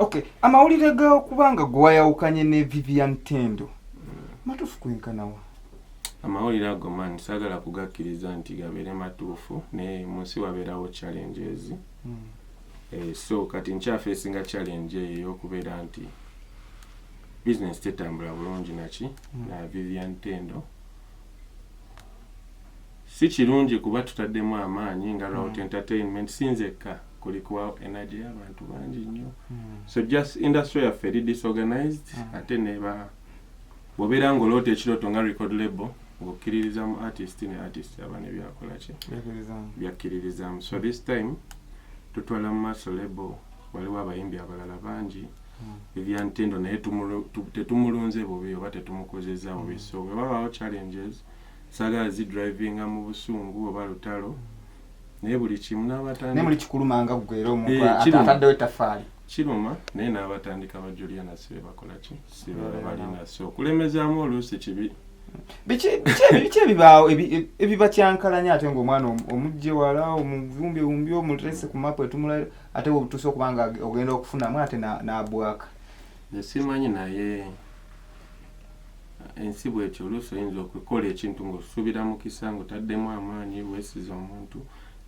Okay, amawulire ga okubanga gwe wayawukanye ne Vivian Tendo matuufu kwenkanawa? Amawulire ago, man, saagala kugakkiriza nti gabeere matuufu, naye mu nsi wabeerawo challenges. So kati nkyafeesinga challenge eyo ey'okubeera nti business tetambula bulungi naki na Vivian Tendo. Si kirungi kuba tutaddemu amaanyi nga Route Entertainment, sinzekka, kulikuwa energy y'abantu bangi nnyo. So just industry yaffe eri disorganized. Ate neba bw'obeera ng'oloota ekirooto nga record label ng'okkiririza mu artist, ne artist aba ne byakola ki byakkiririzaamu. So this time tutwala mu maaso label, waliwo abayimbi abalala bangi. Vivian Tendo naye tetumulunze bubi oba tetumukozeza bubi. So bwe babaawo challenges, saagala zidrivinga mu busungu oba lutalo, naye buli kimu naye n'abatandika muli kikuluma nga gwe era omuntu Kiruma. ataddewo ettaffaali. Kiruma, naye n'abatandika ba Juliana sibe bakola ki, sibe Babeera balina, so okulemezaamu oluusi kibi. Biki ebibaawo ebibakyankalanya ate ng'omwana omugye wala, omuvumbye omulese ku mapu etumulayo, ate obutuuse okuba nga ogenda okufunamu ate n'abwaka? Nze simanyi, naye ensi bwetyo. Oluusi oyinza okukola ekintu ng'osuubira mukisa, ng'otaddemu amaanyi, weesiza omuntu,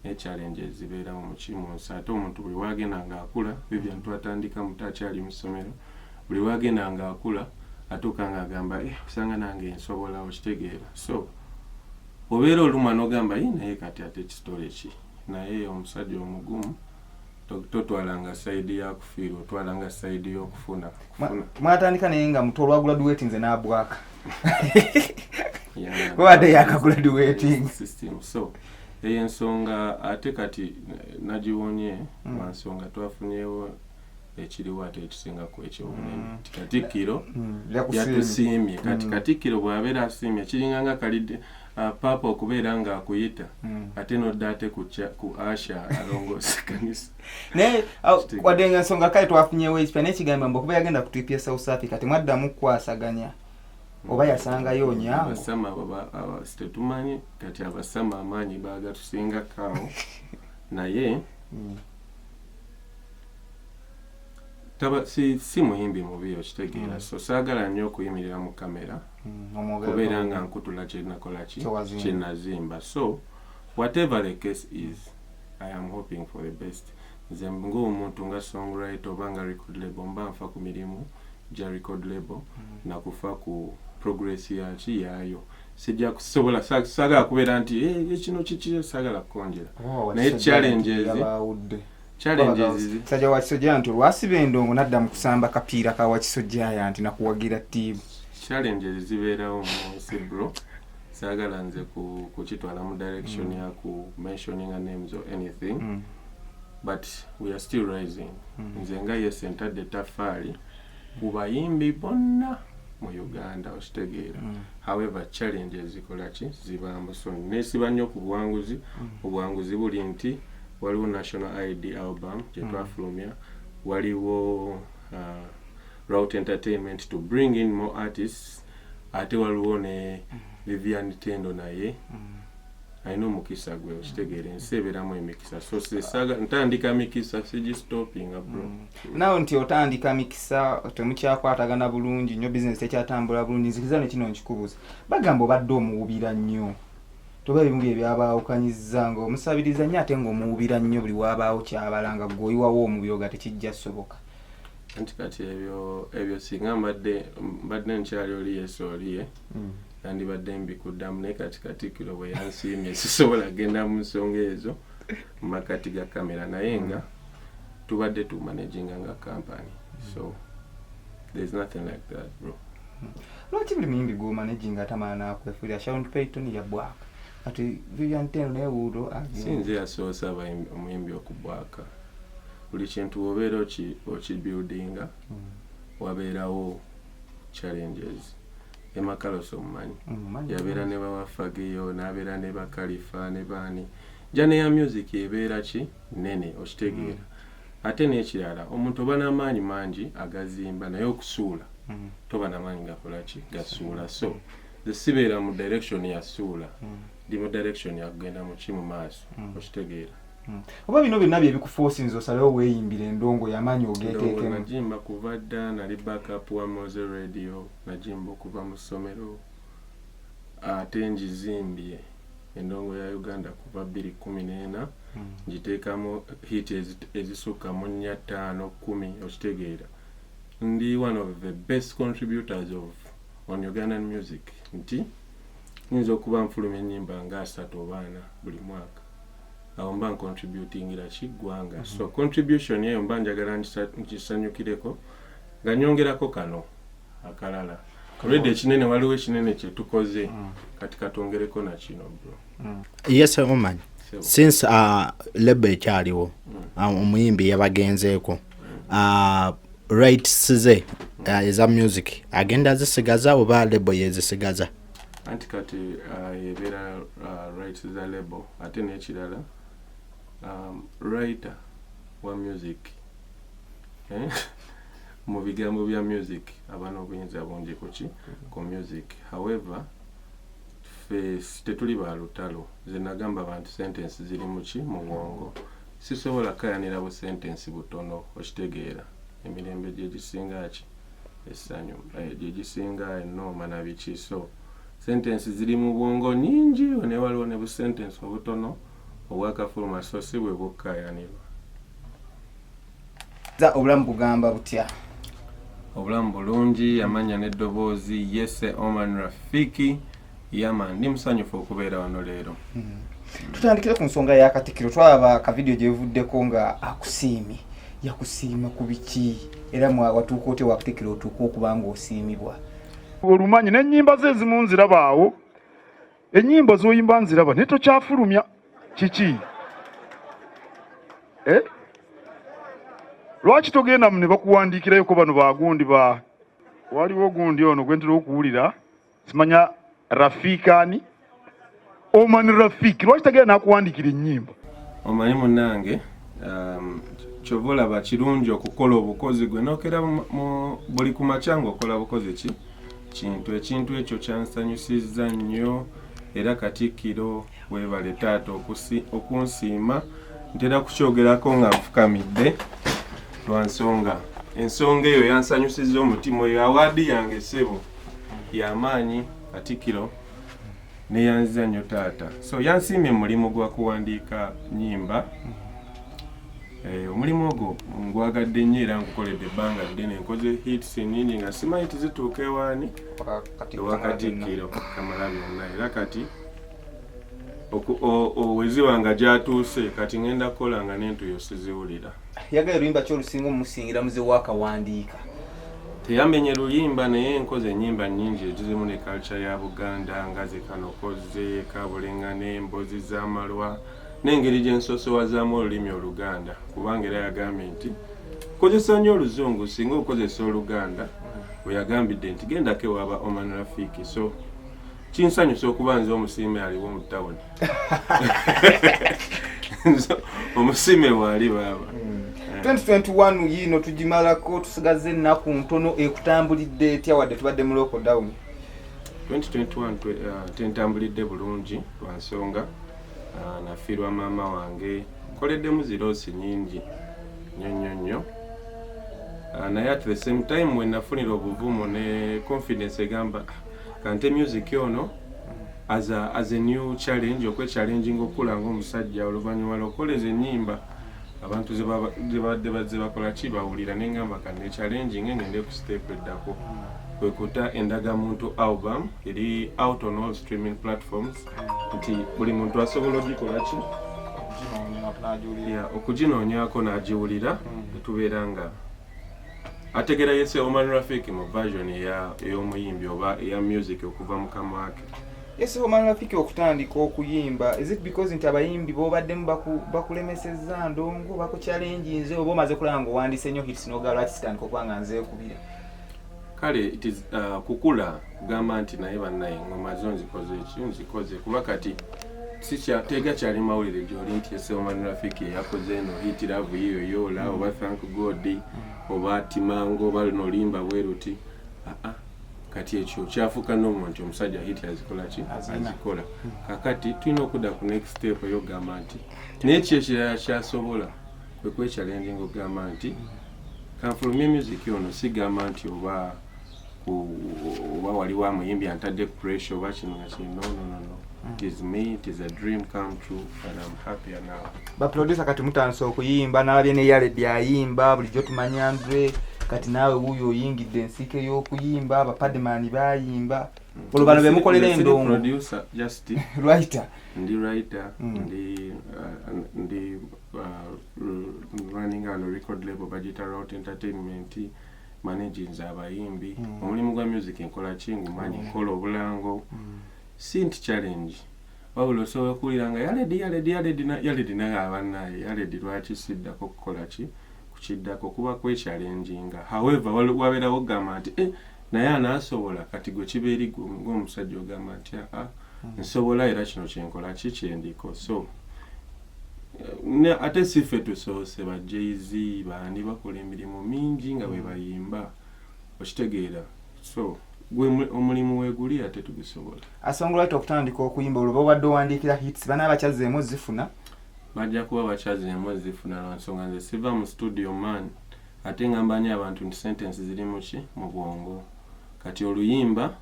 naye challenges zibeerawo muki mu nsi. Ate omuntu buli wagenda ng'akula, Vivian twatandika muto akyali mu ssomero, buli wagenda ng'akula atuuka ng'agamba, "Eh, osanga nange nsobola," okitegeera? So obeera olumwa n'ogamba, "Yi, naye kati ate ekitole ki?" Naye omusajja omugumu totwalanga side yakufiirwa, otwalanga side y'okufuna kufuna. Mwatandika naye nga muto, olwagraduatinze n'abwaka. Yeah. Wabadde yakagraduating. System. So eyo ensonga ate kati nagiwonye lwa nsonga twafunyewo ekiriwo ate ekisingaku ekyobunene nti Katikkiro Yakusiimye. Yatusiimye. Kati Katikkiro bw'abeera asiimye, kiringa nga kalidde paapa okubeera ng'akuyita ate nodda ate ku asha alongoosa kanisa. Naye Kitegeeza. wadde nga ensonga kale twafunyewo ekipya, naye kigamba mbu okuba yagenda ku trip ya South Africa temwaddamu kukwasaganya, oba yasangayo onyango? Abasama abo tetumanyi kati abasama amaanyi bagatusingako awo, naye taba si muyimbi mubi, okitegeera? So saagala nnyo okuyimirira mu kamera Omwogerako. kubeera nga nkutula kyenakola ki Kyewazimba. Kyenazimba. So whatever the case is, I am hoping for the best. Nze ng'omuntu, nga songwriter oba nga record label, mba nfa ku mirimu gya record label nakufa ku progress yaki yaayo. Sijja kusobola, saagala kubeera nti, "Eh, kino kiki," saagala kukonjera. Oh, Naye Wakiso challenges yabawudde. Challenges Sajja Wakiso Giant olwasiba endongo nadda mu kusamba kapiira ka Wakiso Giant nakuwagira ttiimu. Challenges zibeerawo mu nsi, bro. Saagala nze kukitwala mu direction ya ku mentioning names or anything, but we are still rising. Nze nga yese ntadde ettaffaali ku bayimbi bonna mu Uganda, okitegeera? However, challenges zikola ki, zibaamu. So nesiba nnyo ku buwanguzi. Obuwanguzi buli nti waliwo National ID album gye twafulumya, waliwo Route Entertainment to bring in more artists, ate waliwo ne Vivian Tendo, naye alina omukisa gwe, okitegeera? Ensi ebeeramu emikisa, so sesaga ntandika mikisa, sigistopinga, bro. Nawe nti otandika mikisa, temukyakwatagana bulungi nnyo, bizinesi tekyatambula bulungi. Nzikiriza ne kino nkikubuuza. Bagamba obadde omuwubira nnyo, toba ebimu bye byabaawukanyiza, nga omusabiriza nnyo ate ng'omuwubira nnyo, buli wabaawo kyabala nga gwe oyiwawo omubiro ga tekijja soboka. Anti kati ebyo singa mbadde nkyali oli yese oliye, nandibadde mbikuddamu, naye kati Katikkiro bwe yansiimye sisobola genda mu nsonga ezo mu makati ga kamera, naye nga tubadde tumanaginga nga company, so there's nothing like that, bro. Lwaki buli muyimbi gw'omanaginga tamala nakwefuulira? Sharon Payton yabwaka, kati Vivian Tendo naye wuulo agenda. Si nze yasoose omuyimbi okubwaka. Buli kintu wobeera okibuildinga, wabeerawo challenges. Emakalos omumanyi? Mumanyi. Yabeera ne bawafagiyo, n'abeera ne bakalifa ne baani. Journey ya music ebeera ki nene, okitegeera? Ate n'ekirala, omuntu oba n'amaanyi mangi agazimba, naye okusuula toba namaanyi gakola ki, gasuula. So nze sibeera mu direction ya suula, ndi mu direction yakugenda muki, mu maaso, okitegeera? Oba bino byonna bye bikuforcinze osalewo weeyimbira endongo yamaanyi ogeeteekemu? Nagimba kuva dda, nali backup wa Mowzey Radio, nagimba okuva mu ssomero, ate ngizimbye endongo ya Uganda kuva 2014, ngiteekamu hit ezisukka mu 4, 5, 10. Okitegeera, ndi one of the best contributors of on Ugandan music, nti nyinza okuba nfulumya ennyimba nga 30 oba 40 buli mwaka. Awo mba ncontributingira ki ggwanga. So contribution eyo mba njagala nkisanyukireko nga nyongerako kano akalala. Already ekinene, waliwo ekinene kyetukoze, kati katwongereko na kino, bro. Yes, Oman. Sebo. Since label ekyaliwo, omuyimbi yabagenzeeko, rights ze eza music agenda zisigaza oba label yezisigaza? Anti kati ebeera rights za label. Ate n'ekirala, writer wa music, eh? Mu bigambo bya music aba n'obuyinza bungi kuki ku music. However, ffe tetuli ba lutalo. Nze nagamba abantu sentence ziri muki mu bwongo, sisobola kayanira bu sentence butono. Okitegeera, emirembe gyegisinga ki essanyu, gyegisinga enooma na biki. So sentence ziri mu bwongo nyingi, naye waliwo ne bu sentence obutono obwakafuluma, so si bwe bukkayanirwa. Za obulamu bugamba butya? Obulamu bulungi. Amanya n'eddoboozi Yese Oman Rafiki. Yama, ndi musanyufu okubeera wano leero. Tutandikire ku nsonga ya Katikkiro. Twalaba akavidiyo gyevuddeko nga akusiimye. Yakusiima ku biki, era watuuka otya wa Katikkiro otuuka okuba nga osiimibwa? Olumanyi n'ennyimba ze ezimu nziraba awo, ennyimba z'oyimba nziraba, naye tokyafulumya. Kiki, eh? Lwaki togenda ne bakuwandiikirayoko bano bagundi ba waliwo gundi ono gwe ntera okuwulira, simanya Rafiikani Oman Rafiki, lwaki tagenda n'akuwandiikira ennyimba? Omanyi munnange, kyova olaba kirungi okukola obukozi gwe nokera buli ku makya ng'okola bukozi ki kintu. Ekintu ekyo kyansanyusizza nnyo. Era Katikkiro, weebale taata okunsiima. Ntera kukyogerako nga nfukamidde lwa nsonga, ensonga eyo yansanyusizza omutima. Oyo award yange, ssebo, y'amaanyi. Katikkiro neyanziza nnyo taata. So yansiimye mu mulimu gwa kuwandiika nyimba. Omulimu ogwo ngwagadde nnyo era ngukoledde ebbanga ddene. Nkoze hits nnyingi nga simanyi tizituuka ewaani, ewa Katikkiro Kamala byonna. Era kati weziba nga gyatuuse, kati ngenda kukola nga n'entuyo siziwulira. Yagala oluyimba ki olusinga omusingira muze wakawandiika? Teyamenye luyimba, naye nkoze ennyimba nnyingi ezirimu ne culture ya Buganda, nga zikanokoze kabulenga n'embozi z'amalwa n'engeri gye nsosowazaamu olulimi Oluganda, kubanga era yagambye nti kozesa nnyo Oluzungu singa okozesa Oluganda. We yagambidde nti gendako ewaba Oman Rafiki. So kinsanyusa okuba nze omusiime aliwo mu tawuni. Omusiime waali baaba. 2021 yiino tugimalako, tusigaze ennaku ntono. Ekutambulidde etya wadde tubadde mu lockdown? 2021 tentambulidde bulungi lwa nsonga nafiirwa maama wange. Nkoleddemu zi loss nyingi nnyo nnyo nnyo. Naye at the same time we nafunira obuvumu ne confidence egamba, "Ah, kante music ono as a new challenge, okwechallenging okukula ng'omusajja oluvannyuma lw'okukoleza ennyimba abantu ze babadde bazze bakola ki bawulira." Nengamba kanne challenging ngende ku step eddako, kwe kuta Endagamuntu album eri out on all streaming platforms, nti buli muntu asobola ogikola ki, yeah, okuginoonyaako n'agiwulira, netubeera nga ategera Yese Oman Rafiki mu version ey'omuyimbi oba eya music okuva mu kamwa ke. Yese Oman Rafiki, okutandika okuyimba, is it because nti abayimbi bobaddemu bakulemesezza ndongo, bakuchallenginze, oba omaze kulaba nga owandiise nnyo hits n'ogamba lwaki sitandika okuba nga nzeekubira? Kale it is kukula kugamba nti naye bannaye ngoma zo nzikoze ki nzikoze, kuba kati tegakyali mawulire gyoli nti Yese Oman Rafiki eyakoze eno hit Love Yiyo Yola oba Thank God oba Timango oba luno oluyimba bwe luti. Aa, Kati ekyo kyafuuka normal nti omusajja hit azikola ki? Azina. Azikola. Kakati tulina okudda ku next step eyogamba nti naye ki ekirala kyasobola kwe kwechallenging, okugamba nti kanfulumye music ono, sigamba nti oba oba waliwo amuyimbi antadde pressure oba kino na kino. No, no, no, no, it is me, it is a dream come true and I'm happier now. Baproducer kati mutandise okuyimba, nalabye ne Yaledi ayimba. Bulijjo tumanya Andre, kati naawe wuuyo oyingidde ensiike y'okuyimba. Bapademani bayimba, olwo bano bemukolera Siri endongo? Producer just. Writer. Ndi writer. Ndi running on a record label bagiyita Route Entertainment, managinze abayimbi. Omulimu gwa music nkola ki, ngumanyi, nkola obulango. Si nti challenge, wabula osobola okuwulira nga Yaledi, Yaledi, Yaledi, Yaledi, naye abannaye Yaledi lwaki siddako kukola ki kukiddako kuba kwechallenginga. However, wabeerawo okugamba nti eh, naye anaasobola. Kati gwe kiba eri gwe ng'omusajja ogamba nti aa, nsobola, era kino kyenkola ki kyendiko. So ate si ffe tusoose, ba Jay-Z baani bakola emirimu mingi nga bwe bayimba, okitegeera? So gwe omulimu weeguli ate tugusobola. Asongolwait okutandika okuyimba, olwo babadde owandiikira hits bana abakyazeemu zifuna? Bajja kuba bakyazeemu zifuna lwa nsonga nze siva mu studio man, ate ngamba nnyo abantu nti sentence ziri muki mu bwongo. Kati oluyimba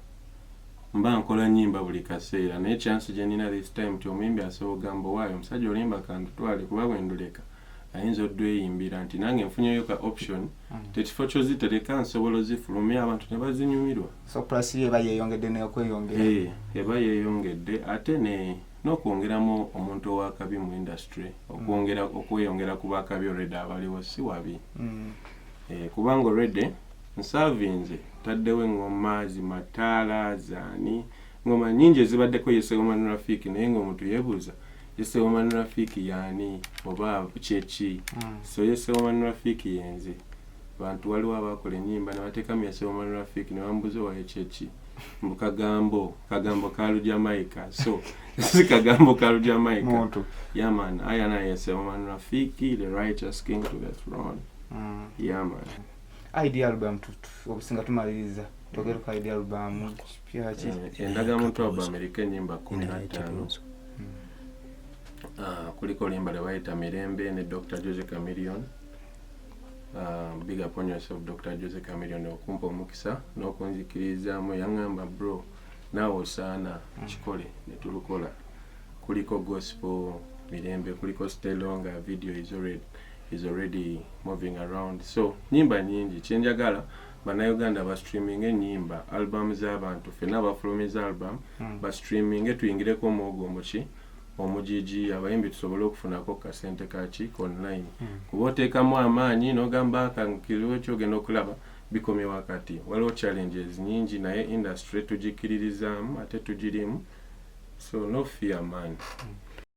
mba nkola nyimba buli kaseera, naye chance gye nina this time ti omuyimbi asobola ogamba owaayo omusajja oluyimba kandutwale, kuba bwe nduleka ayinza oddweyimbira nti nange nfunyeyo ka option tekifo kyozitereka nsobola ozifulumya abantu ne bazinyumirwa. So plus yo eba yeeyongedde n'okweyongera. Eh, eba yeeyongedde, ate ne n'okwongeramu omuntu owakabi mu industry, okwongera okweyongera ku bakabi already abaliwo si wabi. Eh, kubanga already nsavinze taddewo eŋŋoma zimataala zaani, ngoma nyingi ezibaddeko Yese Oman Rafiki, naye ng'omuntu yeebuuza Yese Oman Rafiki yaani oba kyeki. So Yese Oman Rafiki yenze. Bantu waliwo abakola ennyimba ne bateekamu Yese Oman Rafiki ne bambuuza owaye kyeki, mbu kagambo kagambo ka Lujamaika. So si kagambo ka Lujamaika. Muntu. Yeah man, I and I Yese Oman Rafiki, the righteous king to the throne. Yeah man. ID album, obusinga tumaliriza, twogere ku ID album kipya ki? Eh, endagamuntu album eriko ennyimba 15. Ah, kuliko oluyimba lwe bayita Mirembe ne Dr Jose Chameleone. Ah, big up on yourself Dr Jose Chameleone okumpa omukisa n'okunzikirizaamu. Yaŋŋamba, "Bro, naawe osaana kikole," ne tulukola. Kuliko gospel Mirembe, kuliko Stelo nga video is already moving around. So nyimba nyingi. Kyenjagala Bannayuganda bastreaming enyimba, album z'abantu ffenna abafulumiza album bastreaminge, tuyingireko omwogo omuki omugigi, abayimbi tusobole okufunako kasente kaki online. Kuba oteekamu amaanyi n'ogamba kankiriwo kyogenda okulaba bikomye wakati. Waliwo challenges nyingi, naye industry tugikkiririzaamu ate tugirimu, so no fear man.